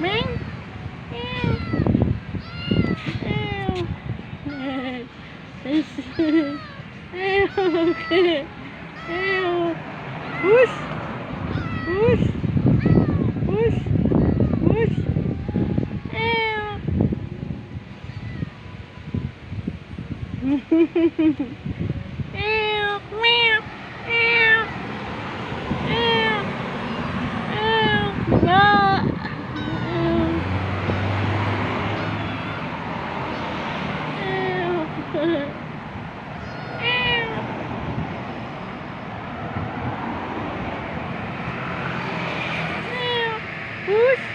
Meow. Meow. Meow. Meow. Meow. Whoosh. Whoosh. Whoosh. Whoosh. Meow. Meow. Meow. Meow. Meow. Meow. Diba? Meow. Meow. Meow. Meow. Whoosh.